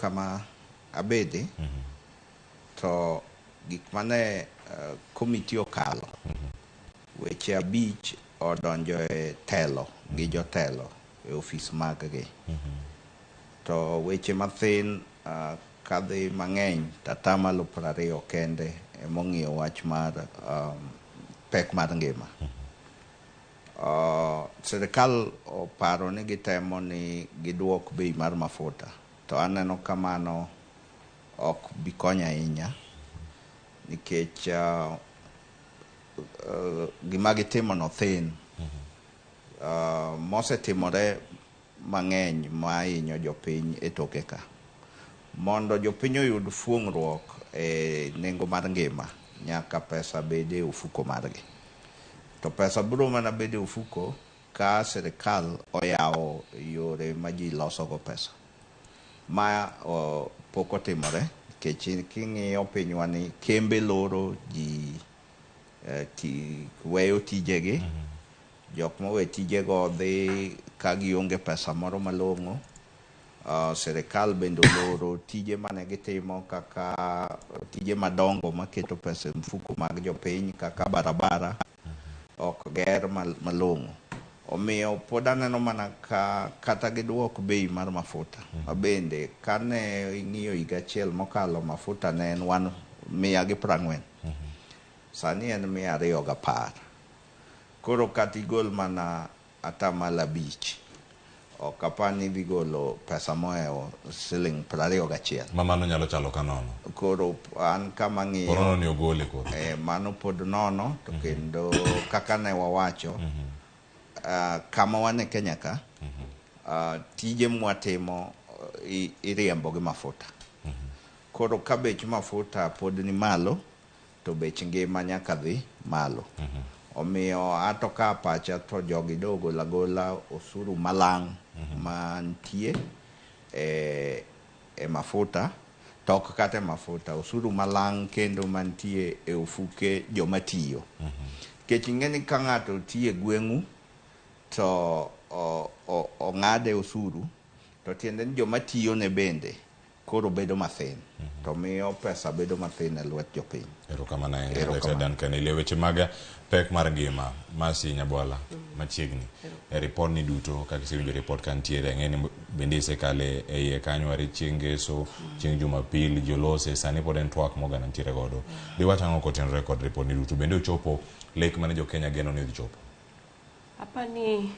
kama abede to gik mane komiti okalo weche 5 odonjo e telo gi jotelo e ofis mag gi. To weche mathin kadhi mang'eny to 20% kende emong'iyo wach mar pek mar ngima. Sirikal oparo ni gitemo ni giduok bei mar mafuta to aneno ka mano ok bi konyo ahinya nikech gima gitimo no thin. Mosetimore mang'eny ma hinyo jopiny e toke ka. Mondo jopiny oyud fuong'ruok e nengo mar ngima, nyaka pesa bed e ofuko margi. To pesa biro mana bedo e ofuko ka sirikal oyawo yore ma ji losogo pesa. Ma pok otimore nikech king'iyo pinywa ni kembe loro ji weyo tijegi. Jok mowe tijego dhi ka gionge pesa moro malong'o. Sirikal bende oloro tije mane gitimo kaka tije madongo maketo pesa e mfuko mag jopiny kaka barabara ok ger malong'o. Omiyo pod aneno mana ka kata giduok bei mar mafuta. Mabende kane ing'iyo higa achiel mokalo mafuta ne en 140. Sani en 210. Koro kata igol mana 5%, ok apar ni idhi golo pesa mohewo siling 21. Ma mano nyalo chalo ka nono. Koro an kama ng'iyo Pod nono ni ogole koro. Mano pod nono to kendo kaka ne wawacho kama wan e Kenya ka tije mwatimo iriembo gi mafuta. Koro ka bech mafuta pod ni malo to bech ngima nyaka dhi malo. Omiyo ato ka pacha to jogi do golo agola osuru malang' mantie e mafuta to ok kata e mafuta, osuru malang' kendo mantie e ofuke joma tiyo. Nikech ing'e ni ka ng'ato tiyo e gweng'u to ong'ade osuru to tiende ni joma tiyo ne bende koro bedo mathin to miyo pesa bedo mathin e lwet jopiny. Erokamano ahinya Dr. Duncan Elia. Weche mag pek mar ngima Mercy Nyabwala machiegni e ripod ni duto kaka isewinjo ripod ka nitiere ang'e ni bende isekale e iye kanyo are chieng' ngeso chieng' jumapil ji olose sani pod en twak moganda nitiere godo diwach ang'o kotenore kod ripod ni duto bende ochopo lek mane jo Kenya geno ni odhi chopo? Apani